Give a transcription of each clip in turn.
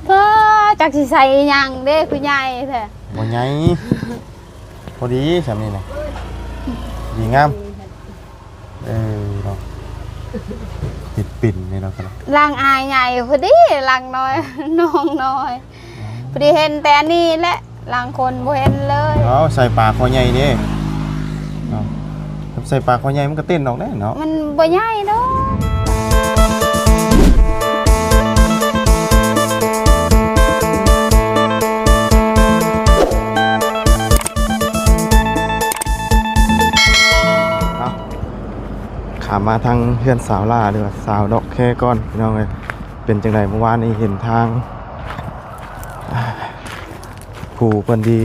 ເອີ ຈັກຊິໃສ່ອີ່ຫຍັງເດ້ ຄືໃຫຍ່ແທ້. ບໍ່ໃຫຍ່ ພໍດີຊ່ຳນີ້ນະ ດີງາມ. ເອີເນາະ ຕິດປິ່ນນີ້ເນາະ ຫຼັງອ້າຍໃຫຍ່ພໍດີ ຫຼັງນ້ອຍ ນ້ອງນ້ອຍ ພໍດີເຫັນແຕ່ອັນນີ້ແຫຼະ ຫຼັງຄົນບໍ່ເຫັນເລີຍ. ເອົາ ໃສ່ປາຄໍໃຫຍ່ເດ້ເນາະ ໃສ່ປາຄໍໃຫຍ່ມັນກໍເຕັ້ນອອກແລ້ວເນາະ ມັນບໍ່ໃຫຍ່ດອກ. ເອົາ ຂ້າມມາທາງເຮືອນສາວຫຼ້າ ຫຼືວ່າສາວດອກແຄກ່ອນ ພີ່ນ້ອງເອີຍ. ເປັນຈັ່ງໃດ ເມື່ອວານນີ້ເຫັນທາງ ອ່າ ຜູ້ເພິ່ນທີ່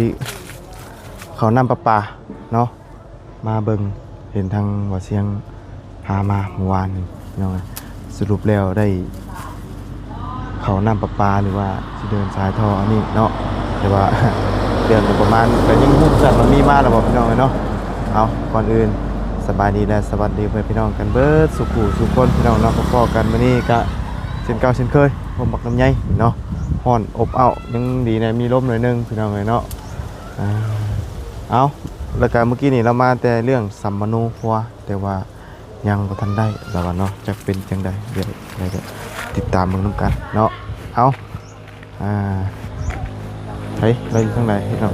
ເຂົ້ານ້ຳປະປາເນາະ ມາເບິ່ງ ເຫັນທາງບ່າວຊຽງພາມາເມື່ອວານນີ້ ພີ່ນ້ອງເອີຍ. ສະຫຼຸບແລ້ວໄດ້ ເຂົ້ານ້ຳປະປາ ຫຼືວ່າຊິເດີນສາຍທໍ່ອັນນີ້ເນາະ ແຕ່ວ່າເດືອນປະມານ ກໍຍັງຮູ້ຈັກວ່າມີມາແລ້ວບໍ່ ພີ່ນ້ອງເອີຍເນາະ. ເອົາ ກ່ອນອື່ນ ສະບາຍດີ ແລະ ສະຫວັດດີເພື່ອນພີ່ນ້ອງກັນເບິດສູ່ຜູ້ສູ່ຄົນ ພີ່ນ້ອງເນາະ. ພໍ້ກັນມື້ນີ້ກະເຊັ່ນເກົ່າເຊັ່ນເຄີຍ ພົບບັກລຳໄຍເນາະ ຮ້ອນອົບເອົ້າ ຍັງດີແດ່ມີລົມໜ້ອຍໜຶ່ງ ພີ່ນ້ອງເອີຍເນາະ. ອ່າ ເອົາ ແລ້ວກະມື້ກີ້ນີ້ລາວມາແຕ່ເລື່ອງສຳມະໂນຄົວ ແຕ່ວ່າ ຍັງບໍ່ທັນໄດ້ລະວ່າເນາະ ຈັກເປັນຈັ່ງໃດ ດຽວ ດຽວຕິດຕາມເບິ່ງນຳກັນເນາະ. ເອົາ ອ່າ ເຮີ້ຍ ລາວຢູ່ທາງໃດເນາະ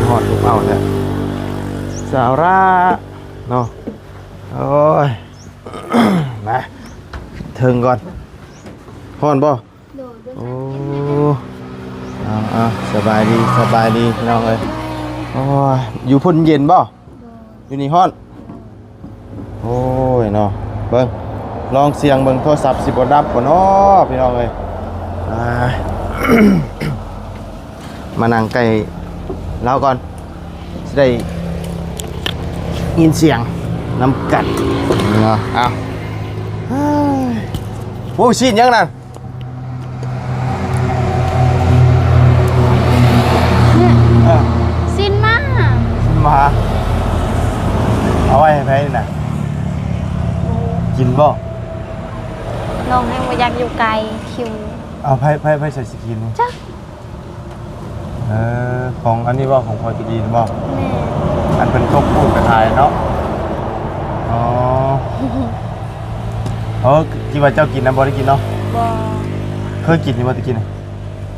ຮອດລູກເອົາແທ້ ສາວລາເນາະ. ໂອ້ຍ ມາເທິງກ່ອນ ຮ້ອນບໍ່? ໂອ້ ເອົາໆ ສະບາຍດີ ສະບາຍດີ ພີ່ນ້ອງເອີຍ. ໂອ້ຍ ຢູ່ພຸ້ນເຢັນບໍ່? ຢູ່ນີ້ຮ້ອນ. ໂອ້ຍເນາະ ເບິ່ງ ລອງສຽງເບິ່ງ ໂທລະສັບຊິບໍ່ດັບບໍ່ເນາະ ພີ່ນ້ອງເອີຍ. ອ່າ ມານັ່ງໃກ້ລາວກ່ອນ ຊິໄດ້ຍິນສຽງນຳກັນເນາະ. ເອົາ ໂອ້ຍ ຊີ້ນຫຍັງນັ້ນ? ເອີ ຊີ້ນໝາ ຊີ້ນໝາ ເອົາໄວ້ໃຫ້ໃຜນີ້ນະ? ກິນບໍ່? ນ້ອງແຮງບໍ່ຢາກຢູ່ໃກ້ ຫິວ. ເອົາ ໃຜ ໃຜ ໃຜໃສ່ຊິກິນນີ້? ຈັກ ເອີ ຂອງອັນນີ້ບໍ່? ຂອງພໍ່ຈີນບໍ່? ແມ່ນ ອັນເພິ່ນຕົກປູດໄປຂາຍເນາະ. ອໍ ເອີ ຄິດວ່າເຈົ້າກິນນະ ບໍ່ໄດ້ກິນເນາະ? ບໍ່ ເຄີຍກິນຢູ່ບໍ່ແຕ່ກີ້ນະ?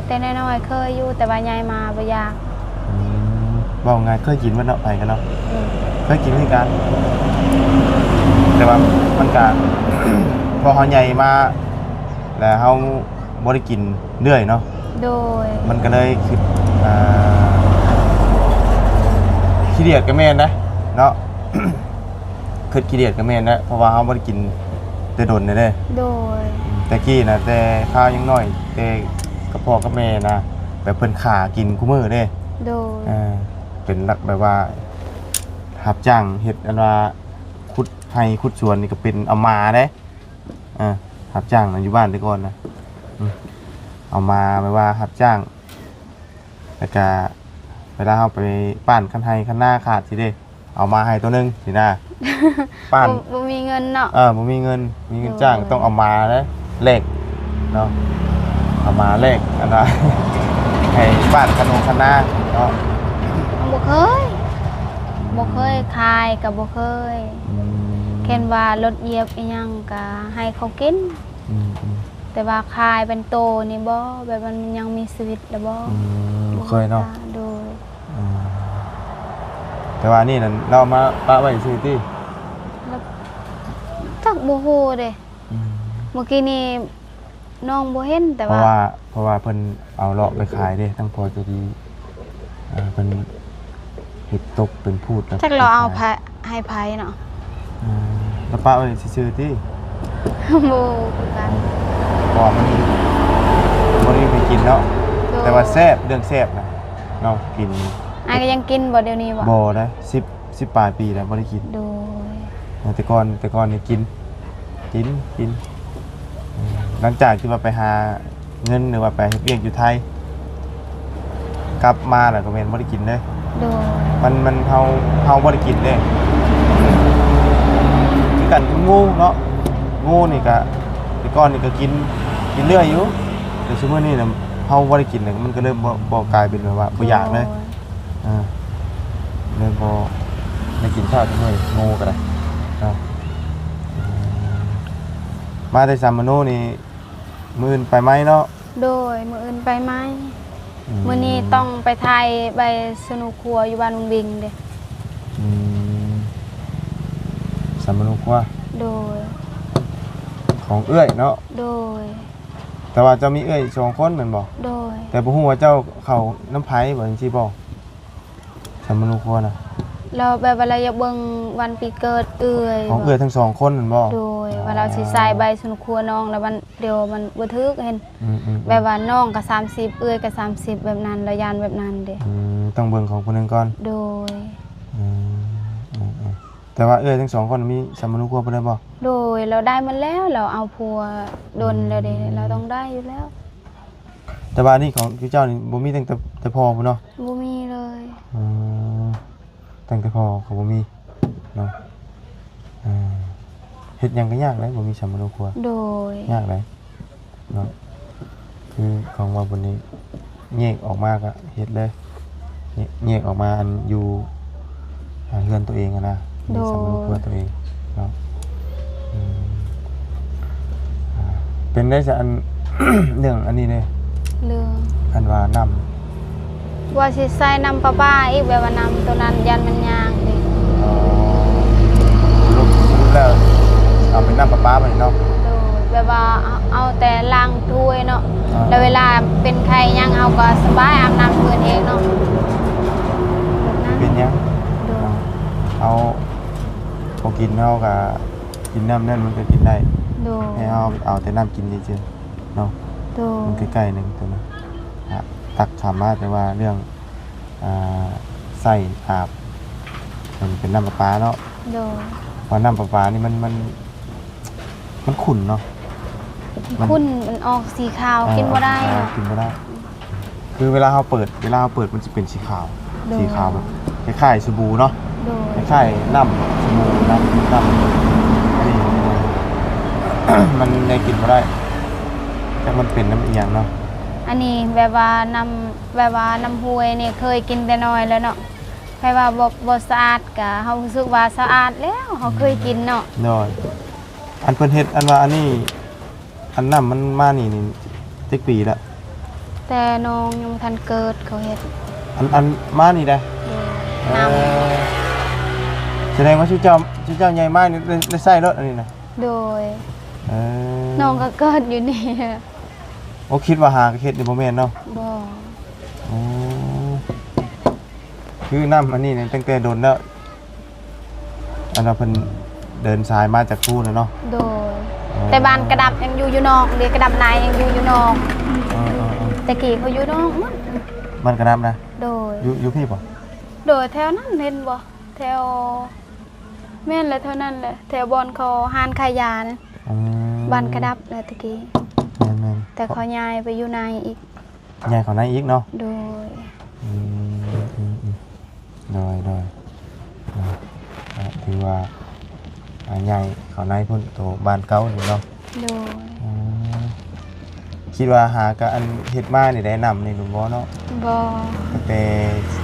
ແຕ່ນ້ອຍໆເຄີຍຢູ່ ແຕ່ວ່າໃຫຍ່ມາບໍ່ຢາກ. ອືມ ເວົ້າງ່າຍ ເຄີຍກິນໝົດເນາະ ໃຜກໍເນາະ. ອືມ ເຄີຍກິນຄືກັນ ແຕ່ວ່າມັນກະ ພໍເຮົາໃຫຍ່ມາແລ້ວ ເຮົາບໍ່ໄດ້ກິນເລື້ອຍເນາະ. ໂດຍ ມັນກໍເລີຍຄິດ ອ່າ ຂີ້ດຽດກໍແມ່ນນະເນາະ. ຄິດຂີ້ດຽດກໍແມ່ນແຫຼະ ເພາະວ່າເຮົາບໍ່ໄດ້ກິນແຕ່ດົນແລ້ວເດ້. ໂດຍ ແຕ່ກີ້ນະ ແຕ່ຄາວຍັງນ້ອຍ ແຕ່ກັບພໍ່ກັບແມ່ນະ ແບບເພິ່ນຂ້າກິນຄູ່ມື້ເດ້. ໂດຍ ເອີ ເປັນລັກແບບວ່າຮັບຈ້າງເຮັດ ອັນວ່າຂຸດໄຮ່ຂຸດສວນນີ້ກໍເປັນເອົາໝາເດ້. ເອີ ຮັບຈ້າງນະ ຢູ່ບ້ານແຕ່ກ່ອນນະ ອືມ ເອົາໝາແບບວ່າຮັບຈ້າງ ແລ້ວກະເວລາເຮົາໄປປ້ານຄັນໄຮ່ຄັນນາຂາດຊີ້ເດ້ ເອົາໝາໃຫ້ໂຕໜຶ່ງຊີ້ນະ. ປ້ານ ບໍ່ ບໍ່ມີເງິນເນາະ. ເອີ ບໍ່ມີເງິນ ມີເງິນຈ້າງ ໂດຍ ຕ້ອງເອົາໝາເດ້ ແລກເນາະ ເອົາໝາແລກ ອັນວ່າ ໃຫ້ປ້ານຄັນນາເນາະ. ບໍ່ເຄີຍ ບໍ່ເຄີຍຂາຍກໍບໍ່ເຄີຍ. ອືມ ເຫັນວ່າລົດຢຽບອີ່ຫຍັງກໍໃຫ້ເຂົາກິນ. ອືມໆ ແຕ່ວ່າຂາຍເປັນໂຕນີ້ບໍ່ ແບບມັນຍັງມີຊີວິດລະບໍ່. ອືມ ບໍ່ເຄີຍເນາະ. ໂດຍ ອືມ ແຕ່ວ່ານີ້ນັ້ນ ລາວມາປະໄວ້ຊື່ຕິ ຈັກບໍ່ຮູ້ເດ້. ອືມ ມື້ກີ້ນີ້ນ້ອງບໍ່ເຫັນ ແຕ່ ເພາະວ່າ ວ່າ ເພາະວ່າເພິ່ນເອົາເລາະໄປຂາຍເດ້ ທັງພໍ່ໃຈດີ ເອີ ເພິ່ນເຮັດຕົກເປັນພູດ ຈັກລາວເອົາໃຫ້ໃຜເນາະ. ເອີ ລາວປະໄວ້ຊື່ໆຕິ ບໍ່ຮູ້ຄືກັນ ເພາະວ່າມັນບໍ່ໄດ້ໄປກິນເນາະ. ໂດຍ ແຕ່ວ່າແຊບ ເລື່ອງແຊບນະ ເນາະ ກິນ. ອ້າຍກໍຍັງກິນບໍ່ດຽວນີ້? ບໍ່ ບໍ່ໄດ້ ສິບ ສິບປາຍປີແລ້ວບໍ່ໄດ້ກິນ. ໂດຍ ແຕ່ກ່ອນ ແຕ່ກ່ອນນີ້ກິນ ກິນ ກິນ ຫຼັງຈາກທີ່ວ່າໄປຫາເງິນ ຫຼືວ່າໄປເຮັດວຽກຢູ່ໄທ ກັບມາແລ້ວກໍແມ່ນບໍ່ໄດ້ກິນເດ້. ໂດຍ ມັນ ມັນ ເຮົາ ເຮົາບໍ່ໄດ້ກິນເດ້. ຄືກັນກັບງູເນາະ ງູນີ້ກະ ແຕ່ກ່ອນນີ້ກໍກິນ ກິນເລື້ອຍຢູ່ ແຕ່ຊຸມື້ນີ້ນະ ເຮົາບໍ່ໄດ້ກິນແລ້ວ ມັນກໍເລີຍບໍ່ ບໍ່ ກາຍເປັນແບບວ່າບໍ່ຢາກເລີຍ. ໂດຍ ເອີ ເລີຍບໍ່ໄດ້ກິນເຊົ້າຈັກມື້ ໂງ່ກໍໄດ້ເນາະ. ອືມ ມາແຕ່ສຳມະໂນນີ້ ມື້ອື່ນໄປໃໝ່ເນາະ? ໂດຍ ມື້ອື່ນໄປໃໝ່. ອືມ ມື້ນີ້ຕ້ອງໄປຖ່າຍໃບສະໜູຄົວຢູ່ບ້ານບຸນວິງເດ້. ອືມ ສຳມະໂນຄົວ? ໂດຍ ຂອງເອື້ອຍເນາະ? ໂດຍ ແຕ່ວ່າເຈົ້າມີເອື້ອຍສອງຄົນແມ່ນບໍ່? ໂດຍ ແຕ່ບໍ່ຮູ້ວ່າເຈົ້າເຂົ້ານຳໃຜບໍ່ ຈັ່ງຊີ້ບໍ່? ສຳມະໂນຄົວນະ ລາວແບບວ່າລາວຢາກເບິ່ງວັນປີເກີດເອື້ອຍ ຂອງເອື້ອຍທັງສອງຄົນແມ່ນບໍ່? ໂດຍ ອໍ ວ່າລາວຊິໃສ່ໃບສະໜູຄົວນ້ອງ ແລ້ວມັນ ດຽວມັນບໍ່ຖືກ ເຫັນ ອືມໆໆ ແບບວ່ານ້ອງກໍສາມສິບ ເອື້ອຍກໍສາມສິບ ແບບນັ້ນ ລາວຢ້ານແບບນັ້ນເດ້. ອືມ ຕ້ອງເບິ່ງຂອງຜູ້ໜຶ່ງກ່ອນ. ໂດຍ ອືມ ອືມໆ ແຕ່ວ່າເອື້ອຍທັງສອງຄົນມີສຳມະໂນຄົວເບິດແລ້ວບໍ່? ໂດຍ ລາວໄດ້ໝົດແລ້ວ ລາວເອົາຜົວດົນແລ້ວເດ້ ອືມ ລາວຕ້ອງໄດ້ຢູ່ແລ້ວ. ແຕ່ວ່າອັນນີ້ຂອງເຈົ້ານີ້ບໍ່ມີຕັ້ງແຕ່ ແຕ່ພໍ່ພຸ້ນເນາະ? ບໍ່ມີເລີຍ. ອືມ ຕັ້ງແຕ່ພໍ່ກໍບໍ່ມີເນາະ. ເອີ ເຮັດຫຍັງກໍຍາກແຫຼະ ບໍ່ມີສຳມະໂນຄົວ. ໂດຍ ຍາກຫຼາຍເນາະ. ຄືຂອງວ່າບັດນີ້ແຍກອອກມາກໍເຮັດເລີຍ ແຍກ ແຍກອອກມາ ອັນ ຢູ່ ອ່າ ເຮືອນຕົວເອງຫັ້ນນະ ມີ ໂດຍ ສຳມະໂນຄົວຕົວເອງເນາະ. ອືມ ອ່າ ເປັນໄດ້ຊະ ອັນ ເລື່ອງອັນນີ້ເດ້ ເລື່ອງ ອັນວ່ານ້ຳ ວ່າຊິໃສ່ນ້ຳປະປາອີກ ແບບວ່ານ້ຳໂຕນັ້ນຢ້ານມັນຍາກເດ້. ອໍ ສະຫຼຸບ ສະຫຼຸບແລ້ວເອົາເປັນນ້ຳປະປາບັດນີ້ເນາະ? ໂດຍ ແບບວ່າເອົາ ເອົາແຕ່ລ້າງຖ້ວຍເນາະ. ອໍ ແລ້ວເວລາເປັນໄຂ້ຫຍັງ ເຮົາກໍສະບາຍ ອາບນ້ຳເພິ່ນເອງເນາະ ແບບນັ້ນ. ເປັນຫຍັງ? ໂດຍ ເອົາ ພໍກິນເຮົາກໍ ກິນນ້ຳນັ້ນມັນກໍກິນໄດ້. ໂດຍ ໃຫ້ເຮົາເອົາແຕ່ນ້ຳກິນຊື່ໆເນາະ. ໂດຍ ມັນໃກ້ໆໜຶ່ງຕົວນັ້ນ ອາ ຕັກຂ້າມມາ ແຕ່ວ່າເລື່ອງ ອ່າ ໃຊ້ອາບ ມັນເປັນນ້ຳປະປາເນາະ. ໂດຍ ເພາະນ້ຳປະປານີ້ມັນ ມັນ ມັນຂຸ່ນເນາະ ມັນ ມັນຂຸ່ນ ມັນອອກສີຂາວ ເອີ ກິນບໍ່ໄດ້ ອອກສີຂາວ ເນາະ ກິນບໍ່ໄດ້. ຄືເວລາເຮົາເປີດ ເວລາເຮົາເປີດມັນຊິເປັນສີຂາວ. ໂດຍ ສີຂາວແບບຄ້າຍໆສະບູເນາະ. ໂດຍ ຄ້າຍໆນ້ຳສະບູນະ ນ້ຳອັນນີ້ ມັນຍັງກິນບໍ່ໄດ້ ຈັກມັນເປັນນຳອີ່ຫຍັງເນາະ. ອັນນີ້ແບບວ່ານ້ຳ ແບບວ່ານ້ຳຫ້ວຍນີ້ເຄີຍກິນແຕ່ນ້ອຍແລ້ວເນາະ ໃຜວ່າບໍ່ ບໍ່ສະອາດກະ ເຮົາຮູ້ສຶກວ່າສະອາດແລ້ວ ເຮົາເຄີຍກິນເນາະ. ໂດຍ ອັນເພິ່ນເຮັດ ອັນວ່າອັນນີ້ ອັນນ້ຳມັນມານີ້ ນີ້ຈັກປີລະ? ແຕ່ນ້ອງຍັງບໍ່ທັນເກີດເຂົາເຮັດ. ອັນ ອັນມານີ້ໄດ໋? ໂດຍ ເອີ ນ້ຳ ສະແດງວ່າຊຸເຈົ້າ ຊຸເຈົ້າໃຫຍ່ມານີ້ໄດ້ ໄດ້ໃຊ້ໂລດອັນນີ້ນະ? ໂດຍ ເອີ ນ້ອງກໍເກີດຢູ່ນີ້. ໂອ້ ຄິດວ່າຫາກໍເຮັດນີ້ບໍ່ແມ່ນເນາະ? ບໍ່. ໂອ້ ຄືນ້ຳອັນນີ້ນີ້ຕັ້ງແຕ່ດົນແລ້ວ ອັນວ່າເພິ່ນເດີນສາຍມາຈາກພູນນະເນາະ. ໂດຍ ອໍ ແຕ່ບ້ານກະດັບຍັງຢູ່ ຢູ່ນອກເດ້ ກະດັບນາຍຍັງຢູ່ ຢູ່ນອກ. ອໍໆໆ ແຕ່ກີ້ເຂົາຢູ່ນອກໝົດ. ບ້ານກະດັບນະ? ໂດຍ ຢູ່ ຢູ່ພີ້ບໍ່? ໂດຍ ແຖວນັ້ນເຫັນບໍ່? ແຖວ ແມ່ນແຫຼະ ແຖວນັ້ນແຫຼະ ແຖວບ່ອນເຂົາຮ້ານຂາຍຢານະ. ອືມ ບ້ານກະດັບແຫຼະແຕ່ກີ້. ແມ່ນໆ ແຕ່ເຂົາຍ້າຍໄປຢູ່ໃນອີກ. ຍ້າຍເຂົ້າໃນອີກເນາະ? ໂດຍ ອືມ ອືມໆ ໂດຍ ໂດຍ ກໍຖືວ່າ ອ່າ ຍ້າຍເຂົ້າໃນພຸ້ນ ໂຕບ້ານເກົ່ານີ້ເນາະ? ໂດຍ ອືມ ຄິດວ່າຫາກະອັນເຮັດມານີ້ໄດ້ນ້ຳນີ້ບໍ່ເນາະ? ບໍ່ ຕັ້ງແຕ່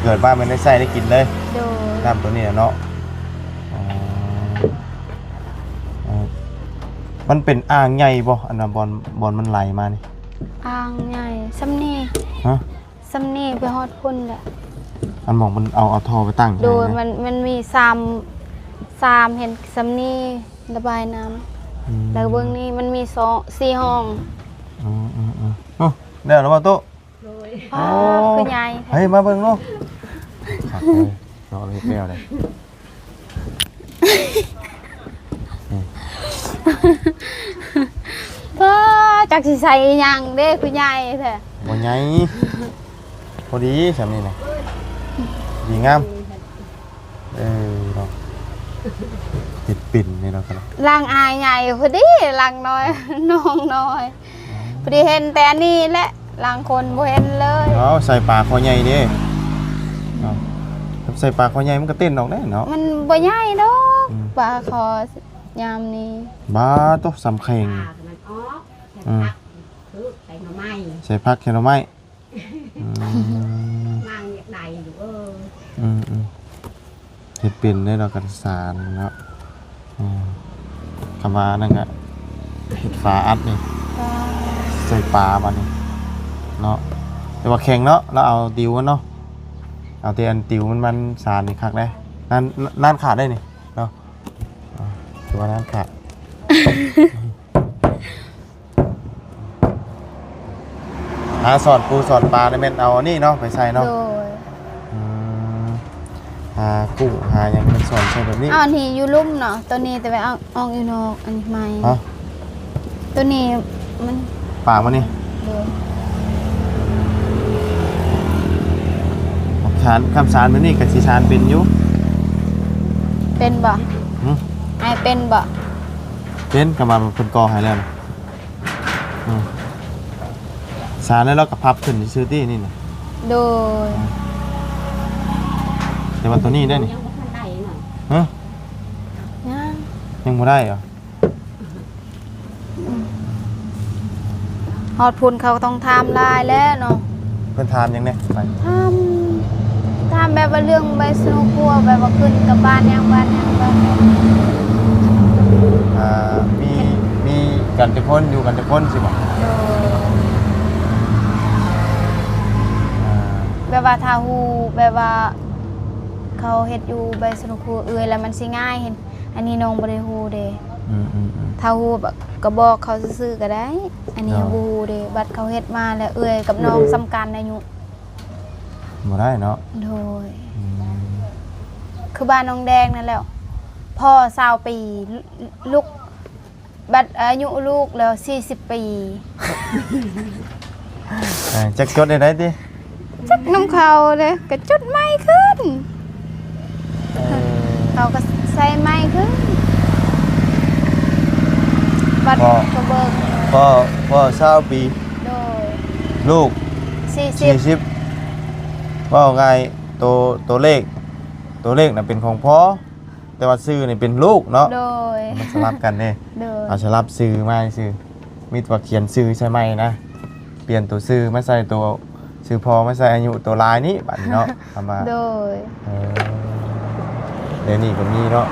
ເກີດມາແມ່ນໄດ້ໃຊ້ໄດ້ກິນເລີຍ. ໂດຍ ນ້ຳໂຕນີ້ນະເນາະ. ອໍ ເອີ ມັນເປັນອ່າງໃຫຍ່ບໍ່ ອັນວ່າບ່ອນ ບ່ອນມັນໄຫຼມານີ້? ອ່າງໃຫຍ່ສ່ຳນີ້. ຮະ? ສ່ຳນີ້ໄປຮອດພຸ້ນແຫຼະ. ອັນໝ່ອງມັນເອົາ ເອົາທໍ່ໄປຕັ້ງ. ໂດຍ ມັນ ມັນມີສາມ ສາມ ເຫັນສ່ຳນີ້ລະບາຍນ້ຳ. ອືມ ແລ້ວເບິ່ງນີ້ມັນມີສອງ ສີ່ຫ້ອງ. ອືມໆໆ ໂອ້ ແລ້ວລະບໍ່ໂຕະ? ໂດຍ ໂອ້ ຄືໃຫຍ່ແທ້. ເຮີ້ຍ ມາເບິ່ງດູ. ຄັກເລີຍເນາະ ເຮັດແນວໃດ. ປ້າ ຈັກຊິໃສ່ອີ່ຫຍັງເດ້ ຄືໃຫຍ່ແທ້. ບໍ່ໃຫຍ່ ພໍດີສ່ຳນີ້ນະ ດີງາມ. ເອີເນາະ ເຮັດເປັນນີ້ເນາະ. ຫຼັງອ້າຍໃຫຍ່ພໍດີ ຫຼັງນ້ອຍ ນ້ອງນ້ອຍ. ພໍດີເຫັນແຕ່ອັນນີ້ແຫຼະ ຫຼັງຄົນບໍ່ເຫັນເລີຍ. ເອົາ ໃສ່ປາຄໍໃຫຍ່ເດ້. ເອົາ ໃສ່ປາຄໍໃຫຍ່ມັນກໍເຕັ້ນອອກແດ່ເນາະ. ມັນບໍ່ໃຫຍ່ດອກ. ອືມ ປາຄໍຍາມນີ້. ບາໂຕ ສ່ຳແຂ້ງ. ອືມ ຜັກ ຄືໃສ່ໜໍ່ໄມ້ ໃສ່ຜັກໃສ່ໜໍ່ໄມ້. ອືມ ມັນຢາກໄດ້ຢູ່ ເອີ ອືມໆ ເຮັດເປັນເດ້ເນາະ ກັນສານເນາະ. ອືມ ຄຳວ່ານັ້ນກະເຮັດຝາອັດນີ້ ໃສ່ປາບາດນີ້ເນາະ. ແຕ່ວ່າແຂງເນາະ ລາວເອົາຕິວມັນເນາະ ເອົາແຕ່ອັນຕິວມັນ ມັນສານນີ້ຄັກເດ້. ນັ້ນ ນັ້ນຂາດໄດ້ນີ້ເນາະ ອ່າ ຖືວ່ານັ້ນຂາດ. ຫາສອນປູສອນປານີ້ແມ່ນເອົາອັນນີ້ເນາະໄປໃສ່ເນາະ. ໂດຍ ອືມ ຫາກຸ້ງຫາຫຍັງມັນສອນໃສ່ແບບນີ້. ອ້າວ ອັນນີ້ຢູ່ລຸ່ມເນາະ ໂຕນີ້ແຕ່ວ່າອອກ ອອກຢູ່ນອກ ອັນນີ້ໃໝ່. ຮະ ໂຕນີ້ມັນ ປາກມັນນີ້. ໂດຍ ສານ ຄຳສານແບບນີ້ກະຊິສານເປັນຢູ່. ເປັນບໍ່? ຫຶ ອ້າຍເປັນບໍ່? ເປັນ ກະວ່າເພິ່ນກໍ່ໃຫ້ແລ້ວນະ. ອືມ ສານແລ້ວ ລາວກະພັບຂຶ້ນຊື່ໆຕິ ນີ້ນະ. ໂດຍ ແຕ່ວ່າໂຕນີ້ໄດ້ນີ້ ຍັງບໍ່ທັນໄດ້ເນາະ. ຮະ ຍັງ ຍັງບໍ່ໄດ້ຫວາ? ອືມ ຮອດພຸ້ນເຂົາຕ້ອງຖາມຫຼາຍແລ້ວເນາະ. ເພິ່ນຖາມຫຍັງແດ່? ຖາມ ຖາມແບບວ່າເລື່ອງໃບສະໜູຄົວ ແບບວ່າຂຶ້ນກັບບ້ານຫຍັງ ບ້ານຫຍັງ ບ້ານຫຍັງ. ອ່າ ມີ ມີກັນຈັກຄົນ ຢູ່ກັນຈັກຄົນຊີ້ບໍ? ໂດຍ ອ່າ ແບບວ່າຖ້າຮູ້ ແບບວ່າເຂົາເຮັດຢູ່ໃບສະໜູຄົວເອື້ອຍ ແລ້ວມັນຊິງ່າຍ ເຫັນ ອັນນີ້ນ້ອງບໍ່ໄດ້ຮູ້ເດ້. ອືມໆໆ ຖ້າຮູ້ກະບອກເຂົາຊື່ໆກະໄດ້. ອັນນີ້ ໂດຍ ຍັງບໍ່ຮູ້ເດ້ ບັດເຂົາເຮັດມາແລ້ວ ເອື້ອຍກັບນ້ອງສ່ຳກັນອາຍຸ. ບໍ່ໄດ້ເນາະ. ໂດຍ ອືມ ຄືບ້ານນ້ອງແດງນັ້ນແຫຼ້ວ ພໍ່ຊາວປີ ລູກ ບັດອາຍຸລູກແລ້ວສີ່ສິບປີ. ເອີ ຈັກຈົດໄດ້ໃດຕິ? ຈັກນຳເຂົາເດ້ ກະຈົດໃໝ່ຂຶ້ນ. ເອີ ເຂົາກະໃສ່ໃໝ່ຂຶ້ນ. ບັດ ພໍ່ ກະເບິ່ງ ພໍ່ ພໍ່ຊາວປີ ໂດຍ ລູກສີ່ສິບ ສີ່ສິບ. ເວົ້າງ່າຍ ໂຕ ໂຕເລກ ໂຕເລກນະເປັນຂອງພໍ່ ແຕ່ວ່າຊື່ນີ້ເປັນລູກເນາະ. ໂດຍ ມັນສະຫຼັບກັນເດ້. ໂດຍ ເອົາສະຫຼັບຊື່ມາຊື່ ມີແຕ່ວ່າຂຽນຊື່ໃສ່ໃໝ່ນະ ປ່ຽນໂຕຊື່ມາໃສ່ໂຕ ຊື່ພໍ່ມາໃສ່ອາຍຸໂຕລາຍນີ້ບາດນີ້ເນາະ. ຄຳວ່າ ໂດຍ ເອີ ດຽວນີ້ກະມີເນາະ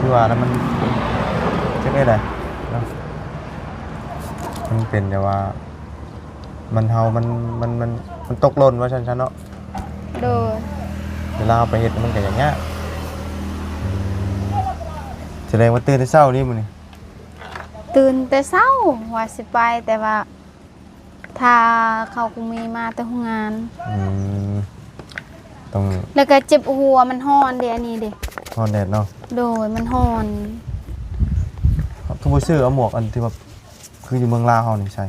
ຄືວ່າແລ້ວມັນ ຈັ່ງໃດລະເນາະ ມັນເປັນແບບວ່າ ມັນເຮົາ ມັນ ມັນ ມັນ ມັນຕົກຫຼົ່ນວ່າຊັ້ນຊະເນາະ. ໂດຍ ເວລາເຮົາໄປເຮັດມັນກະຍາກ. ສະແດງວ່າຕື່ນແຕ່ເຊົ້ານີ້ມື້ນີ້? ຕື່ນແຕ່ເຊົ້າວ່າຊິໄປ ແຕ່ວ່າຖ້າເຂົາຄົງມີມາແຕ່ໂຮງງານ. ອືມ ຕ້ອງ ແລ້ວກະເຈັບຫົວ ມັນຮ້ອນເດ້ ອັນນີ້ເດ້ ຮ້ອນແດດເນາະ. ໂດຍ ມັນຮ້ອນ. ຄືບໍ່ຊື້ເອົາໝວກອັນທີ່ວ່າ ຄືຢູ່ເມືອງລາວເຮົານີ້ໃສ່?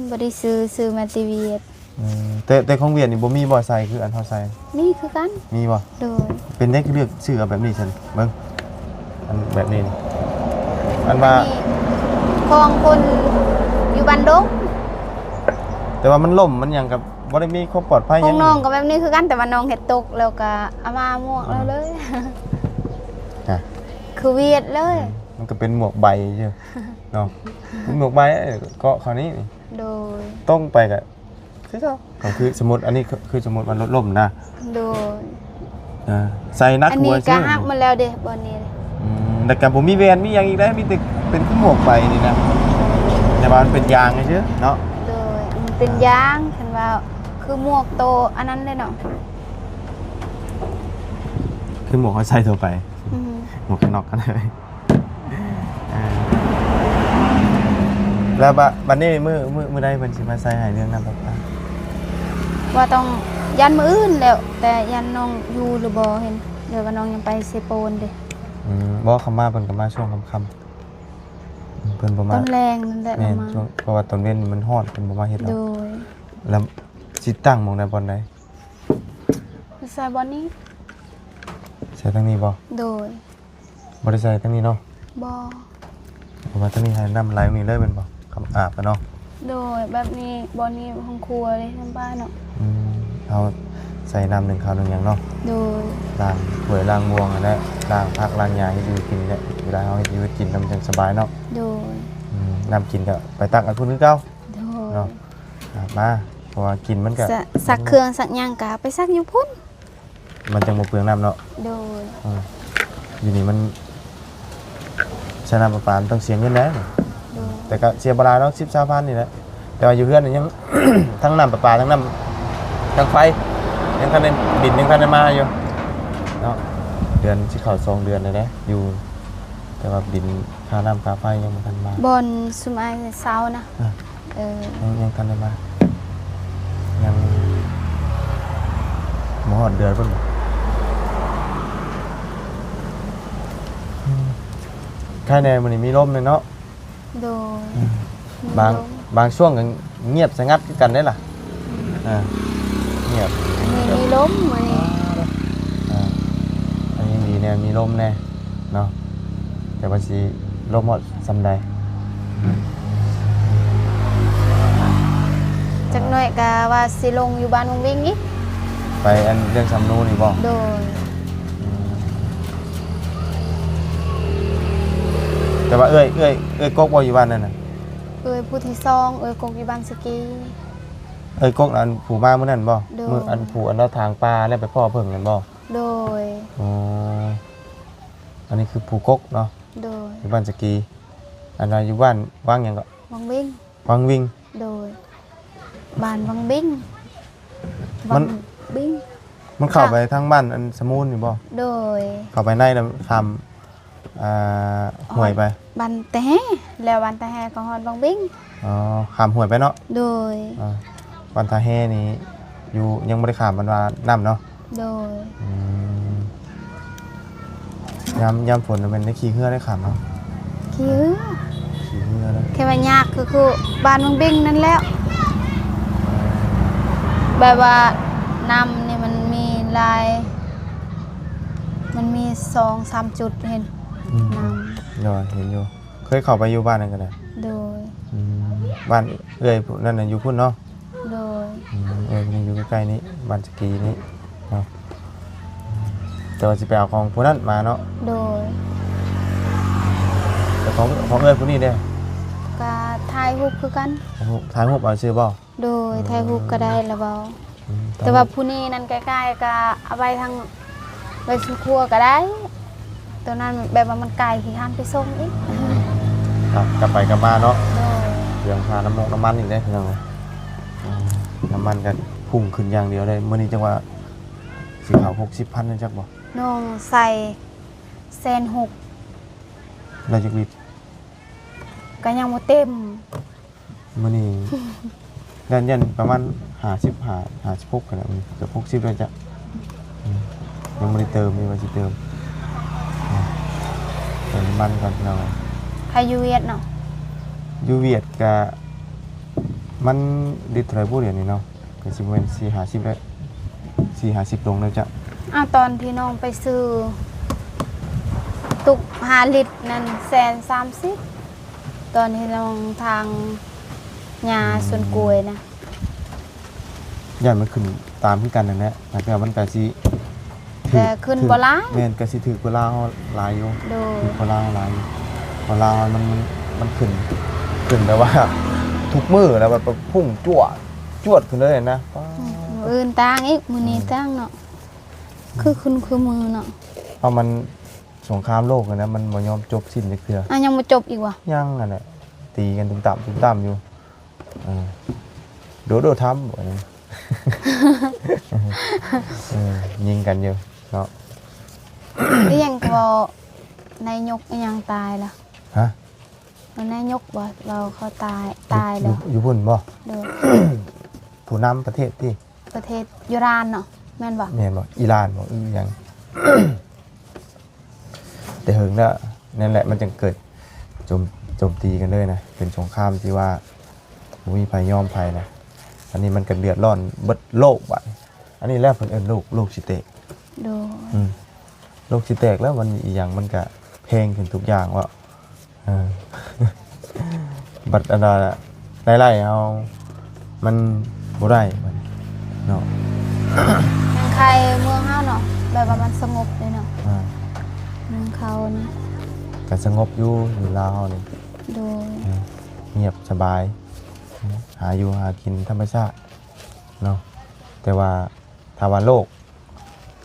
ບໍ່ໄດ້ຊື້ ຊື້ມາແຕ່ຫວຽດ. ອືມ ແຕ່ ແຕ່ຂອງຫວຽດນີ້ບໍ່ມີບໍ່ໃສ່ຄືອັນເຮົາໃສ່? ມີຄືກັນ. ມີບໍ່? ໂດຍ ເປັນໄດ ຄືເລືອກຊື້ເອົາແບບນີ້ຊັ້ນ? ເບິ່ງ ອັນແບບນີ້ນີ້ ອັນວ່າ ອັນນີ້ຂອງຄົນຢູ່ບ້ານດົງ ແຕ່ວ່າມັນລົ້ມມັນຫຍັງກະບໍ່ໄດ້ມີຄວາມປອດໄພຫຍັງ. ຂອງນ້ອງກະແບບນີ້ຄືກັນ ແຕ່ວ່ານ້ອງເຮັດຕົກແລ້ວກະເອົາມາໝວກລາວເລີຍ. ອ່າ ຄືຫວຽດເລີຍ. ອືມ ມັນກະເປັນໝວກໃບຊື່ ເນາະ ເປັນໝວກໃບ ເອີ ເກາະເຂົານີ້. ໂດຍ ຕົງໄປກະຄືເກົ່າ ກະຄືສົມມຸດ ອັນນີ້ຄື ຄືສົມມຸດວ່າລົດລົ້ມນະ. ໂດຍ ເອີ ໃສ່ໜັກ ອັນນີ້ກະຫັກໝົດແລ້ວເດ້ ບ່ອນນີ້. ອືມ ແລ້ວກະບໍ່ມີແວ່ນມີຫຍັງອີກແລ້ວ ມີແຕ່ເປັນຄືໝວກໃບນີ້ນະ ແຕ່ວ່າມັນເປັນຢາງຊື່ເນາະ. ໂດຍ ມັນເປັນຢາງ ຄັນວ່າຄືໝວກໂຕອັນນັ້ນເດ້ເນາະ ຄືໝວກເຮົາໃສ່ທົ່ວໄປ. ອືມ ໝວກກັນນັອກຫັ້ນ. ເອີ ແລ້ວບາດ ບາດນີ້ມື້ ມື້ ມື້ໃດເພິ່ນຊິມາໃສ່ໃຫ້ເລື່ອງນ້ຳປະປາ? ວ່າຕ້ອງ ຢ້ານມື້ອື່ນແລ້ວ ແຕ່ຢ້ານນ້ອງຢູ່ຫຼືບໍ່ ເຫັນ ແບບວ່ານ້ອງຍັງໄປເຊໂປນເດ້. ອືມ ບໍ່ ຄຳມາເພິ່ນກະມາຊ່ວງຄ່ຳໆ ເພິ່ນບໍ່ມາ ຕອນແລງນັ້ນແຫຼະ. ແມ່ນ ລາວມາ ຊ່ວງ ເພາະວ່າຕອນເວັນມັນຮ້ອນ ເພິ່ນບໍ່ມາເຮັດດອກ. ໂດຍ ແລ້ວຊິຕັ້ງໝ່ອງໃດ ບ່ອນໃດ? ໃສ່ບ່ອນນີ້ ໃສ່ທາງນີ້ບໍ່? ໂດຍ ບໍ່ໄດ້ໃສ່ທາງນີ້ເນາະ? ບໍ່ ເພາະວ່າທາງນີ້ໃຫ້ນ້ຳໄຫຼນີ້ເລີຍແມ່ນບໍ່? ຄຳອາບເນາະ. ໂດຍ ແບບນີ້ ບ່ອນນີ້ຫ້ອງຄົວເດ້ ນ້ຳບ້ານເນາະ. ອືມ ເຮົາໃສ່ນ້ຳໜຶ້ງເຂົ້າໜຶ້ງຫຍັງເນາະ. ໂດຍ ລ້າງຖ້ວຍລ້າງບ່ວງຫັ້ນແຫຼະ ລ້າງຜັກລ້າງຫຍ້າ ເຮັດຢູ່ເຮັດກິນແຫຼະ ເວລາເຮົາເຮັດຢູ່ເຮັດກິນນະ ມັນຈັ່ງສະບາຍເນາະ. ໂດຍ ນ້ຳກິນກໍໄປຕັກເອົາພຸ້ນຄືເກົ່າ ໂດຍ ເນາະ ອ່າ ມາ ເພາະວ່າກິນມັນກໍ ສະ ຊັກເຄື່ອງຊັກຫຍັງກໍໄປຊັກຢູ່ພຸ້ນ ມັນຈັ່ງບໍ່ເປືອງນ້ຳເນາະ ໂດຍ ອືມ ຢູ່ນີ້ມັນ ໃຊ້ນ້ຳປະປາມັນຕ້ອງເສຍເງິນແດ່ ໂດຍ ແຕ່ກໍເສຍບໍ່ຫຼາຍດອກ ສິບ ຊາວພັນນີ້ແຫຼະ ແຕ່ວ່າຢູ່ເຮືອນນີ້ຍັງ ທັງນ້ຳປະປາ ທັງນ້ຳ ທັງໄຟ ຍັງທັນໄດ້ ບິນຍັງທັນໄດ້ມາຢູ່ເນາະ ເດືອນ ຊິເຂົ້າສອງເດືອນແລ້ວເດ້ ຢູ່ ແຕ່ວ່າບິນຄ່ານ້ຳຄ່າໄຟຍັງບໍ່ທັນມາ ບ່ອນຊຸມອ້າຍເຊົ່ານະ ອ່າ ເອີ ຍັງ ຍັງທັນໄດ້ມາ ຍັງບໍ່ຮອດເດືອນພຸ້ນ ອືມ ໄຄແດ່ມື້ນີ້ມີລົມແດ່ເນາະ ໂດຍ ອືມ ມີລົມ ບາງ ບາງຊ່ວງກໍງຽບສະຫງັດຄືກັນເດ້ລະ ອືມ ອ່າ ງຽບ ມີ ມີລົມມື້ນີ້ ອ່າ ອັນນີ້ດີແດ່ ມີລົມແດ່ເນາະ ແຕ່ວ່າຊິລົມຮອດສ່ຳໃດ ຈັກໜ້ອຍກໍວ່າຊິລົງຢູ່ບ້ານວັງວິງອີກ ໄປອັນເລື່ອງສຳນູນີ້ບໍ່? ໂດຍ ອືມ ແຕ່ວ່າເອື້ອຍ ເອື້ອຍ ເອື້ອຍກົກບໍ່ຢູ່ບ້ານນັ້ນນະ? ເອື້ອຍຜູ້ທີສອງ ເອື້ອຍກົກຢູ່ບ້ານສະກີ ເອື້ອຍກົກອັນຜູ້ມາມື້ນັ້ນບໍ່? ໂດຍ ມື້ອັນຜູ້ອັນລາວຖາງປ່າແລ້ວໄປພໍ້ເຜິ້ງນັ້ນບໍ່? ໂດຍ ອໍ ອັນນີ້ຄືຜູ້ກົກເນາະ? ໂດຍ ຢູ່ບ້ານສະກີ ອັນນັ້ນຢູ່ບ້ານວັງຫຍັງເກາະ? ວັງວິງ ວັງວິງ ໂດຍ ບ້ານວັງບິງ ມັນ ວັງບິງ ມັນເຂົ້າໄປທາງບ້ານອັນສະມູນນີ້ບໍ່? ໂດຍ ເຂົ້າໄປໃນແລ້ວຂ້າມ ອ່າ ຫ້ວຍໄປ ບ້ານຕາແຮ ແລ້ວບ້ານຕາແຮກໍຮອດວັງບິງ ອໍ ຂ້າມຫ້ວຍໄປເນາະ ໂດຍ ອ່າ ບ້ານຕາແຮນີ້ຢູ່ ຍັງບໍ່ໄດ້ຂ້າມ ມັນວ່ານ້ຳເນາະ ໂດຍ ອືມ ຍາມ ຍາມຝົນແມ່ນໄດ້ຂີ່ເຮືອໄດ້ຂ້າມເນາະ ຂີ່ເຮືອ ຂີ່ເຮືອເນາະ ແຄ່ວ່າຍາກຄື ຄືບ້ານວັງບິງນັ້ນແຫຼະ ແບບວ່ານ້ຳນີ້ມັນມີຫຼາຍ ມັນມີສອງສາມຈຸດເຫັນ ອືມ ນ້ຳ ໂດຍ ເຫັນຢູ່ ເຄີຍເຂົ້າໄປຢູ່ບ້ານນັ້ນກໍໄດ້ ໂດຍ ອືມ ບ້ານເອື້ອຍຜູ້ນັ້ນນະຢູ່ພຸ້ນເນາະ ໂດຍ ອືມ ເອື້ອຍຜູ້ນີ້ຢູ່ໃກ້ໆນີ້ ບ້ານສະກີນີ້ເນາະ ແຕ່ວ່າຊິໄປເອົາຂອງຜູ້ນັ້ນມາເນາະ ໂດຍ ແຕ່ຂອງ ຂອງເອື້ອຍຜູ້ນີ້ເດ້? ກໍຖ່າຍຮູບຄືກັນ ຖ່າຍຮູບ ຖ່າຍຮູບເອົາຊື່ບໍ່? ໂດຍ ອືມ ຖ່າຍຮູບກໍໄດ້ລະເວົ້າ ອືມ ແຕ່ວ່າຜູ້ນີ້ນັ້ນໃກ້ໆ ກໍເອົາໄວ້ທາງ ໄວ້ສູ່ຄົວກໍໄດ້ ຕົວນັ້ນແບບວ່າມັນໄກ ຂີ້ຄ້ານໄປສົ່ງອີກ ອືມ ອ່ະ ກັບໄປກັບມາເນາະ ໂດຍ ເລື່ອງຄ່ານ້ຳມັນ ນ້ຳມັນອີກເດ້ພີ່ນ້ອງເອີຍ ອືມ ນ້ຳມັນກໍພຸ່ງຂຶ້ນຢ່າງດຽວເລີຍ ມື້ນີ້ຈັກວ່າຊິເຂົ້າຫົກສິບພັນ ຈັກບໍ່? ນ້ອງໃສ່ແສນຫົກ ໄດ້ຈັກລິດ? ກໍຍັງບໍ່ເຕັມ ມື້ນີ້ ຢ້ານ ຢ້ານປະມານຫ້າສິບຫ້າ ຫ້າສິບຫົກ ຫັ້ນແຫຼະ ເກືອບຫົກສິບແລ້ວຈ້ະ ອືມ ຍັງບໍ່ໄດ້ເຕີມ ຍັງວ່າຊິເຕີມ ອືມ ເຕີມນ້ຳມັນກ່ອນພີ່ນ້ອງເອີຍ ໃຜຢູ່ຫວຽດເນາະ ຢູ່ຫວຽດກະ ມັນລິດເທົ່າໃດບຸດຽວນີ້ເນາະ ກໍຊິແມ່ນສີ່ຫ້າສິບແລ້ວ ສີ່ຫ້າສິບລົງແລ້ວຈ້ະ ອ້າວ ຕອນທີ່ນ້ອງໄປຊື້ຕຸກຫ້າລິດນັ້ນ ແສນສາມສິບ ຕອນທີ່ນ້ອງທາງຫຍ້າ ອືມ ສວນກ້ວຍນະ ຢ້ານມັນຂຶ້ນຕາມຄືກັນນັ້ນແຫຼະ ແຕ່ມັນກະຊິຖືກ ແຕ່ຂຶ້ນບໍ່ຫຼາຍ ແມ່ນ ກະຊິຖືກກວ່າລາວເຮົາຫຼາຍຢູ່ ໂດຍ ຖືກກວ່າລາວເຮົາຫຼາຍຢູ່ ເພາະລາວເຮົາມັນ ມັນ ມັນຂຶ້ນ ຂຶ້ນແບບວ່າທຸກມື້ ແລ້ວແບບພຸ່ງຈວດ ຈວດຂຶ້ນເລີຍນະ ອືມ ມື້ອື່ນຕ່າງອີກ ມື້ນີ້ ອືມ ຕ່າງເນາະ ອືມ ຄືຂຶ້ນຄືມື້ເນາະ ເພາະມັນ ສົງຄາມໂລກຫັ້ນນະ ມັນບໍ່ຍອມຈົບສິ້ນຈັກເທື່ອ ອ່ະ ຍັງບໍ່ຈົບອີກຫວາ? ຍັງຫັ້ນແຫຼະ ຕີກັນຕຸ່ມຕາມຕຸ່ມຕາມຢູ່ ເອີ ໂດໂດທຳ ເອີ ຍິງກັນຢູ່ເນາະ ອີຫຍັງກໍນາຍົກອີຫຍັງຕາຍລະ? ຮະ? ນາຍົກບໍ່ ເວົ້າເຂົາຕາຍ ຕາຍແລ້ວ ຢູ່ ຢູ່ພຸ້ນບໍ່? ໂດຍ ຜູ້ນຳປະເທດຕິ? ປະເທດອີຣານເນາະ ແມ່ນບໍ່? ແມ່ນບໍ່? ອີຣານບໍ່? ອີຫຍັງ? ແຕ່ເຫິງແລ້ວ ນັ້ນແຫຼະ ມັນຈຶ່ງເກີດໂຈມ ໂຈມຕີກັນເລີຍນະ ເປັນສົງຄາມທີ່ວ່າບໍ່ມີໃຜຍອມໃຜນະ ອັນນີ້ມັນກໍເດືອດຮ້ອນເບິດໂລກບາດນີ້ ອັນນີ້ແຫຼະເພິ່ນເອີ້ນໂລກ ໂລກຊິແຕກ ໂດຍ ອືມ ໂລກຊິແຕກແລ້ວ ມັນອີຫຍັງມັນກະແພງຂຶ້ນທຸກຢ່າງເນາະ ເອີ ບັດອັນວ່າລາຍໄດ້ເຮົາມັນບໍ່ໄດ້ບັດນີ້ເນາະ ຍັງໄຄເມືອງເຮົາເນາະ ແບບວ່າມັນສະຫງົບເດເນາະ ອ່າ ເມືອງເຂົານີ້ ກະສະຫງົບຢູ່ ຢູ່ລາວເຮົານີ້ ໂດຍ ເອີ ງຽບສະບາຍ ຫາຢູ່ຫາກິນທຳມະຊາດເນາະ. ແຕ່ວ່າຖ້າວ່າໂລກ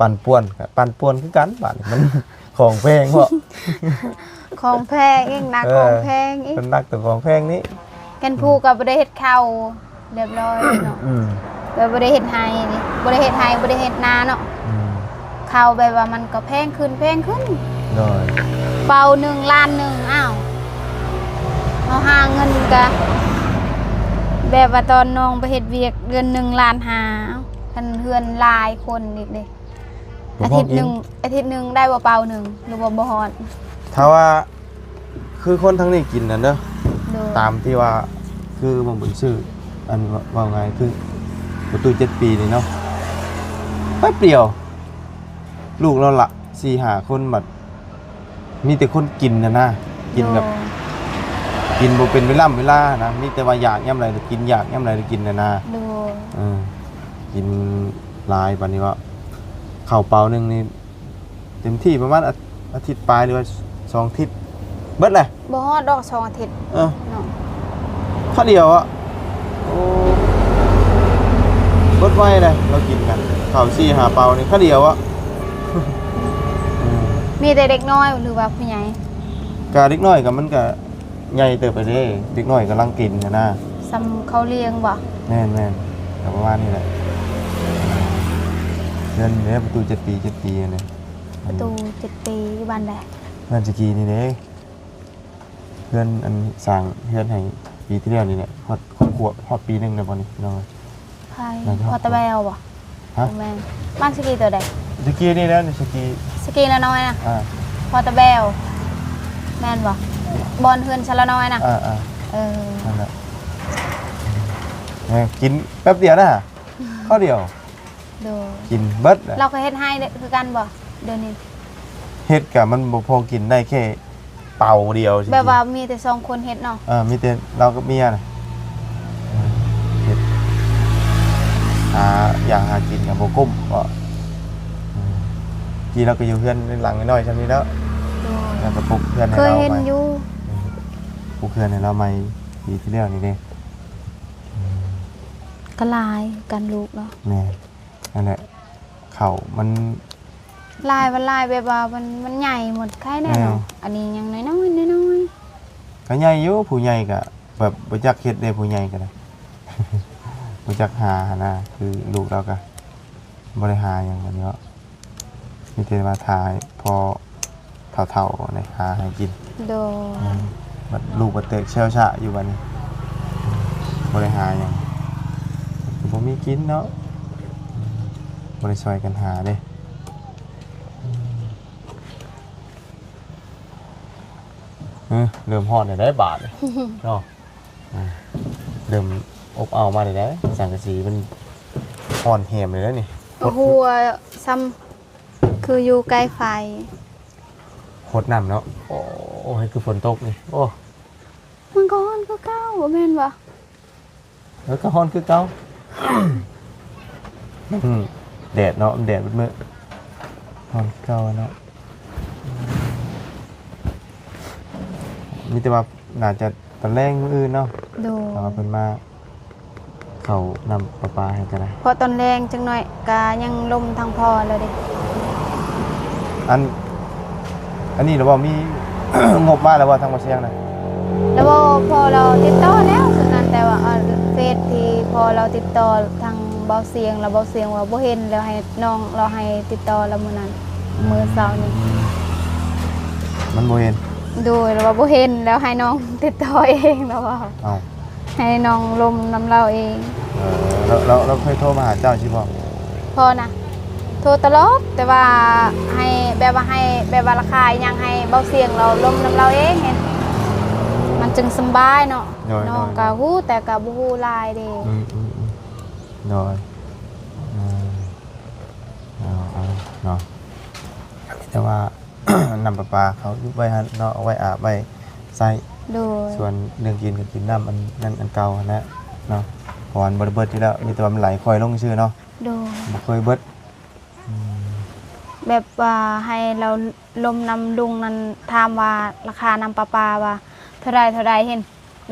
ປັ່ນປ່ວນ ກໍປັ່ນປ່ວນຄືກັນ ບາດນີ້ມັນຂອງແພງເນາະ. ຂອງແພງອີກນະ ເອີ ຂອງແພງອີກ ເປັນໜັກແຕ່ຂອງແພງນີ້. ກັນຜູ້ກໍບໍ່ໄດ້ເຮັດເຂົ້າ ຮຽບຮ້ອຍເນາະ ອືມ ແບບບໍ່ໄດ້ເຮັດໄຮ່ນີ້ ບໍ່ໄດ້ເຮັດໄຮ່ ບໍ່ໄດ້ເຮັດນາເນາະ ອືມ ເຂົ້າແບບວ່າມັນກໍແພງຂຶ້ນ ແພງຂຶ້ນ ໂດຍ ເປົາໜຶ່ງລ້ານໜຶ່ງ ອ້າວ ເຮົາຫາເງິນກະ ແບບວ່າຕອນນ້ອງໄປເຮັດວຽກເດືອນໜຶ່ງລ້ານຫ້າ ຄັນເຮືອນຫຼາຍຄົນອີກເດ້ ບໍ່ພໍກິນ ອາທິດໜຶ່ງ ອາທິດໜຶ່ງໄດ້ບໍ່ເປົາໜຶ່ງ ຫຼືວ່າບໍ່ຮອດ? ຖ້າວ່າ ຄືຄົນທາງນີ້ກິນນັ້ນເດີ ໂດຍ ຕາມທີ່ວ່າ ຄືບໍ່ບຸນຊື້ ອັນ ເວົ້າ ເວົ້າງ່າຍຄືປະຕູເຈັດປີນີ້ເນາະ ແປັບດຽວ ລູກລາວລະສີ່ຫ້າຄົນ ບັດມີແຕ່ຄົນກິນຫັ້ນນະ ກິນແບບ ໂດຍ ກິນບໍ່ເປັນເວລາເວລານະ ມີແຕ່ວ່າຢາກຍາມໃດກໍກິນ ຢາກຍາມໃດກໍກິນຫັ້ນນະ ໂດຍ ເອີ ກິນຫຼາຍປານນີ້ວ່າ ເຂົ້າເປົາໜຶ່ງນີ້ ເຕັມທີ່ປະມານອາ ອາທິດປາຍ ຫຼືວ່າສອງອາທິດ ເບິດແຫຼະ ບໍ່ຮອດດອກສອງອາທິດ ເອີ ເນາະ ຄາວດຽວອະ ໂອ້ ເບິດໄວເດ້ ລາວກິນກັນ ເຂົ້າສີ່ຫ້າເປົານີ້ ຄາວດຽວອະ ອືມ ມີແຕ່ເດັກນ້ອຍ ຫຼືວ່າຜູ້ໃຫຍ່? ກະເດັກນ້ອຍກະມັນກະ ໃຫຍ່ເຕີບແລ້ວເດ້ ເດັກນ້ອຍກຳລັງກິນຫັ້ນນະ ສ່ຳເຂົາລ້ຽງບໍ່? ແມ່ນໆ ກໍປະມານນີ້ແຫຼະ ເຮືອນເດ້ ປະຕູເຈັດປີ ເຈັດປີຫັ້ນເດ້ ປະຕູເຈັດປີ ຢູ່ບ້ານໃດ? ເຮືອນສະກີນີ້ເດ້ ເຮືອນ ອັນ ສ້າງເຮືອນໃຫ້ປີທີ່ແລ້ວນີ້ແຫຼະ ຮອດຄອບຄົວ ຮອດປີໜຶ່ງແລ້ວບໍ່ນີ້ ພີ່ນ້ອງເອີຍ? ໃຜ? ພໍ່ຕາແວບໍ່? ຮະ? ບໍ່ແມ່ນ ບ້ານສະກີໂຕໃດ? ສະກີນີ້ແຫຼະ ສະກີ ສະກີລະນ້ອຍນະ ອ່າ ພໍ່ຕາແວວ ແມ່ນບໍ່? ບ່ອນເຮືອນຊະລະນ້ອຍນະ ອ່າໆ ເອີ ນັ້ນແຫຼະ ເອີ ກິນແປັບດຽວນະ ຄາວດຽວ ໂດຍ ກິນເບິດແຫຼະ. ລາວກໍເຮັດໄຮ່ຄືກັນບໍ່ ດຽວນີ້? ເຮັດກະມັນບໍ່ພໍກິນ ໄດ້ແຄ່ເປົາດຽວ ແບບວ່າມີແຕ່ສອງຄົນເຮັດເນາະ? ເອີ ມີແຕ່ລາວກັບເມຍນະ ເຮັດ ຫາຢາກຫາກິນກະບໍ່ກຸ້ມເນາະ ອືມ ກີ້ລາວກໍຢູ່ເຮືອນຫຼັງນ້ອຍໆຊ່ຳນີ້ແລ້ວ ໂດຍ ແລ້ວກໍປຸກເຮືອນໃຫ້ລາວໃໝ່ ເຄີຍເຫັນຢູ່ ອືມ ປຸກເຮືອນໃຫ້ລາວໃໝ່ປີທີ່ແລ້ວນີ້ເດ້ ອືມ ກໍຫຼາຍກັນລູກເນາະ ແມ່ນ ນັ້ນແຫຼະ ເຂົ້າມັນ ຫຼາຍວ່າຫຼາຍ ແບບວ່າມັນ ມັນໃຫຍ່ໝົດໄຄແນ່ເນາະ ເອີ ອັນນີ້ຍັງນ້ອຍໆ ນ້ອຍໆ ກໍໃຫຍ່ຢູ່ ຜູ້ໃຫຍ່ກໍແບບບໍ່ຈັກເຮັດເດ້ ຜູ້ໃຫຍ່ກໍໄດ້ ບໍ່ຈັກຫາຫັ້ນນະ ຄືລູກລາວກໍບໍ່ໄດ້ຫາຫຍັງແບບນີ້ເນາະ ມີແຕ່ວ່າຖ້າໃຫ້ພໍ ເຖົ້າໆ ນີ້ຫາໃຫ້ກິນ ໂດຍ ອືມ ບັດລູກບັດເຕີບແຊວຊະຢູ່ບັດນີ້ ບໍ່ໄດ້ຫາຫຍັງ ກໍບໍ່ມີກິນເນາະ ບໍ່ໄດ້ຊ່ອຍກັນຫາເດ້ ເອີ ເລີ່ມຮ້ອນແລ້ວໄດ໋ບາດນີ້ເນາະ ອ່າ ເລີ່ມອົບເອົາມາແລ້ວໄດ໋ ສັງກະສີມັນຮ້ອນແຮມເລີຍເດ້ນີ້ ໂອ້ໂຫ ສ່ຳ ຄືຢູ່ໃກ້ໄຟ ຫົດນ້ຳເນາະ ໂອ້ຍ ຄືຝົນຕົກນີ້ ໂອ້ ມັນກໍຮ້ອນຄືເກົ່າ ບໍ່ແມ່ນບໍ່? ເອີ ກໍຮ້ອນຄືເກົ່າ ອືມ ແດດເນາະ ມັນແດດເບິດມື້ ຮ້ອນຄືເກົ່າເນາະ ມີແຕ່ວ່າໜ້າຈະຕອນແລງມື້ອື່ນເນາະ ໂດຍ ຖ້າວ່າເພິ່ນມາ ເຂົ້ານ້ຳປະປາໃຫ້ກໍໄດ້ ເພາະຕອນແລງຈັກໜ້ອຍກໍຍັງລົມທາງພໍ່ແລ້ວເດ້ ອັນ ອັນນີ້ລະບໍ່ ມີງົບມາແລ້ວບໍ່ທາງບໍ່ຊຽງນະ? ລະບໍ່ ພໍ່ລາວຕິດຕໍ່ແລ້ວຊຸດນັ້ນ ແຕ່ວ່າ ເອີ ເຟສທີ່ພໍ່ລາວຕິດຕໍ່ທາງເບົາຊຽງ ລະເບົາຊຽງວ່າບໍ່ເຫັນ ແລ້ວໃຫ້ນ້ອງລາວໃຫ້ຕິດຕໍ່ລະມື້ນັ້ນ ມື້ເຊົ້ານີ້ ມັນບໍ່ເຫັນ ໂດຍ ລະວ່າບໍ່ເຫັນ ແລ້ວໃຫ້ນ້ອງຕິດຕໍ່ເອງ ລະວ່າ ເອົ້າ ໃຫ້ນ້ອງລົມນຳລາວເອງ ເອີ ແລ້ວ ແລ້ວ ແລ້ວເຄີຍໂທມາຫາເຈົ້າຊິບໍ່? ພໍ່ນະ ໂທຕະຫຼອດ ແຕ່ວ່າໃຫ້ ແບບວ່າໃຫ້ ແບບວ່າລາຄາອີ່ຫຍັງໃຫ້ເບົາຊຽງລາວລົມນຳລາວເອງ ມັນຈຶ່ງສຳບາຍເນາະ ໂດຍ ນ້ອງ ໂດຍ ກໍຮູ້ ແຕ່ກໍບໍ່ຮູ້ຫຼາຍເດ້ ອືມ ອືມ ອືມ ໂດຍ ເອີ ເອົາ ເອົາ ເນາະ ມີແຕ່ວ່າ ນ້ຳປະປາເຂົາຢູ່ໄວ້ຫັ້ນເນາະ ເອົາໄວ້ອາບໄວ້ໃຊ້ ໂດຍ ສ່ວນເລື່ອງກິນກໍກິນນ້ຳອັນນັ້ນອັນເກົ່າຫັ້ນແຫຼະເນາະ ເພາະວ່າມັນບໍ່ໄດ້ເບິດຢູ່ແລ້ວ ມີແຕ່ວ່າມັນໄຫຼຄ່ອຍລົງຊື່ເນາະ ໂດຍ ບໍ່ເຄີຍເບິດ ອືມ ແບບວ່າໃຫ້ລາວລົມນຳລຸງນັ້ນ ຖາມວ່າລາຄານ້ຳປະປາວ່າເທົ່າໃດ ເທົ່າໃດ ເຫັນ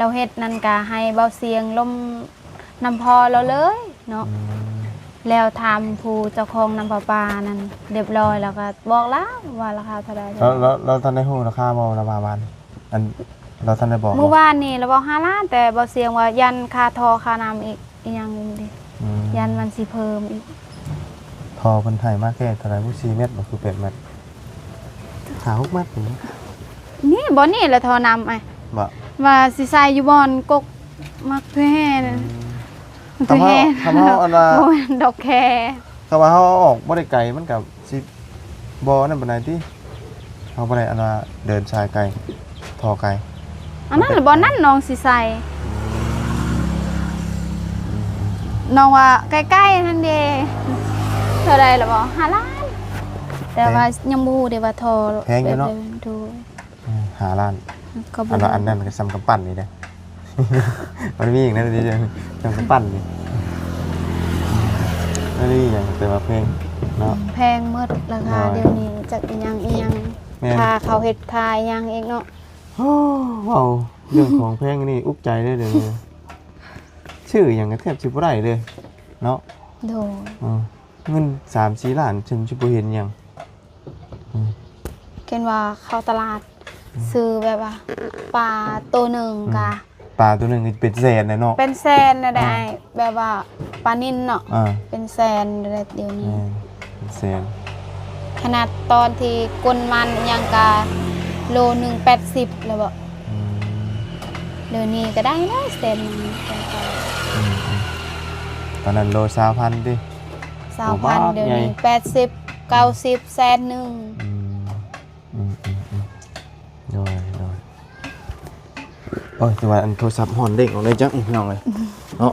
ລາວເຮັດນັ້ນກະໃຫ້ເບົາສຽງລົມນຳພໍ່ລາວເລີຍເນາະ. ອືມ ແລ້ວຖາມຜູ້ເຈົ້າຂອງນ້ຳປະປານັ້ນຮຽບຮ້ອຍ ແລ້ວກໍບອກລາວວ່າລາຄາເທົ່າໃດ. ແລ້ວ ແລ້ວ ແລ້ວທ່ານໄດ້ຮູ້ລາຄາບໍ່ລະຫວ່າງວານ? ອັນ ລາວທັນໄດ້ບອກບໍ່? ມື້ວານນີ້ລາວບອກຫ້າລ້ານ ແຕ່ເບົາສຽງວ່າຢ້ານຄ່າທໍ່ຄ່ານ້ຳອີກ ອີຫຍັງນີ້ເດ. ອືມ ຢ້ານມັນຊິເພີ່ມອີກ. ທໍ່ເພິ່ນໃຫ້ມາແຄ່ເທົ່າໃດບຸ? ສີ່ແມັດບໍ່ ຄືແປດແມັດ? ຫ້າຫົກແມັດພຸ້ນນະ. ນີ້ ບ່ອນນີ້ລະທໍ່ນ້ຳ ອ້າຍ ບໍ່? ວ່າຊິໃສ່ຢູ່ບ່ອນກົກໝາກແພນ. ອືມ ມັນຄືແຮ ຄັນເຮົາ ຄັນເຮົາອັນວ່າ ບໍ່ແມ່ນດອກແຄ. ຄັນວ່າເຮົາເອົາອອກບໍ່ໄດ້ໄກ ມັນກໍ ຊິບໍ່ນັ້ນປານໃດຕິ ເຮົາບໍ່ໄດ້ອັນວ່າເດີນສາຍໄກ ທໍ່ໄກ. ອັນນັ້ນ ມັນເປັນ ບ່ອນນັ້ນນ້ອງຊິໃສ່ ອືມ ນ້ອງວ່າໃກ້ໆຫັ້ນເດ. ເທົ່າໃດລະບໍ່? ຫ້າລ້ານ. ແຕ່ວ່າ ແພງ ຍັງບໍ່ຮູ້ເດວ່າທໍ່ແພງຢູ່ເນາະ. ໂດຍ. ອືມ ຫ້າລ້ານ ກໍບໍ່ ອັນນັ້ນ ອັນນັ້ນກໍສ່ຳກຳປັ່ນນີ້ເດ້. ມັນມີອີກນະ ທີ່ຈະ ຈະປັ່ນນີ້ ມັນມີຫຍັງແຕ່ວ່າແພງເນາະ. ແພງໝົດລາຄາ ໂດຍ ດຽວນີ້ ຈັກອີຫຍັງອີຫຍັງ. ແມ່ນ ຄ່າເຂົ້າເຮັດຄ່າອີຫຍັງອີກເນາະ. ໂອ້ ເວົ້າເລື່ອງຂອງແພງນີ້ອຸກໃຈເລີຍ ດຽວນີ້ ຊື້ຫຍັງກໍແທບຊິບໍ່ໄດ້ເລີຍເນາະ. ໂດຍ. ເອີ ເງິນສາມສີ່ລ້ານ ເຖິງຊິບໍ່ເຫັນຫຍັງ. ອືມ ເຫັນວ່າເຂົ້າຕະຫຼາດ ອືມ ຊື້ແບບວ່າປາໂຕໜຶ່ງ ອືມ ກະ ປາໂຕໜຶ່ງເປັນແສນແຫຼະເນາະ. ເປັນແສນແຫຼະ ອືມ ອ້າຍ ແບບວ່າປານິນເນາະ. ເອີ ເປັນແສນແຫຼະດຽວນີ້. ແມ່ນ ເປັນແສນ. ຂະໜາດຕອນທີ່ກົ້ນມັນອີຫຍັງກະໂລໜຶ່ງແປດສິບແລ້ວບໍ. ອືມ ດຽວນີ້ກະໄດ້ແລ້ວແສນໜຶ່ງ. ອືມ ອືມ ຕອນນັ້ນໂລຊາວພັນຕິ? ຊາວພັນ ໂອ້ ດຽວນີ້ ບາດໃຫຍ່ ແປດສິບ ເກົ້າສິບ ແສນໜຶ່ງ. ອືມ ອືມ ອືມ ອືມ ໂດຍ ໂດຍ. ໂອ້ຍ ແຕ່ວ່າອັນໂທລະສັບຮ້ອນເດ້ງອອກໄດ້ຈັກ ພີ່ນ້ອງເອີຍ ເນາະ.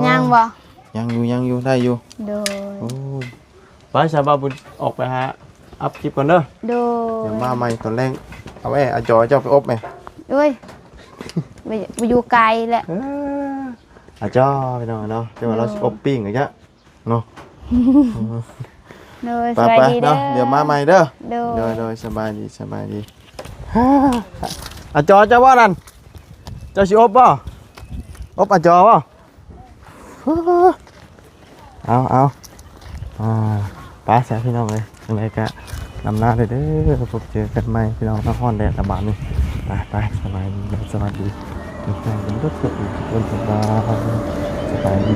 ຍັງບໍ່? ຍັງຢູ່ ຍັງຢູ່ ໄດ້ຢູ່. ໂດຍ. ໂອ້ຍ ໄປ ສາວບ່າວບຸນ ອອກໄປຫາອັບຄລິບກ່ອນເດີ. ໂດຍ. ດຽວມາໃໝ່ຕອນແລງ ເອົາແອ ເອົາຈໍເຈົ້າໄປອົບແມ. ໂອ້ຍ ໄປ ໄປຢູ່ໄກແຫຼະ. ເອີ ອາຈໍ ພີ່ນ້ອງເນາະ ແຕ່ວ່າລາວຊິອົບປີ້ງກະຈະ ເນາະ. ໂດຍ ໄປ ສະບາຍດີເດີ ເນາະ ດຽວມາໃໝ່ເດີ. ໂດຍ ໂດຍ ໂດຍ ສະບາຍດີ ສະບາຍດີ. ອາຈໍ ເຈົ້າບໍ່ນັ້ນ ເຈົ້າຊິອົບບໍ່? ອົບອາຈໍບໍ່? ເອົາ ເອົາ ອ່າ ໄປຊະ ພີ່ນ້ອງເອີຍ ຈັ່ງໃດກະ ນຳລາເດີ ເດີ ພົບເຈີກັນໃໝ່ ພີ່ນ້ອງເນາະ. ຮ້ອນແດດລະບາດນີ້. ໄປ ໄປ ສະບາຍດີ ສະບາຍດີ ທຸກທ່ານເບິດທຸກຄົນ ສະບາຍ ສະບາຍດີ.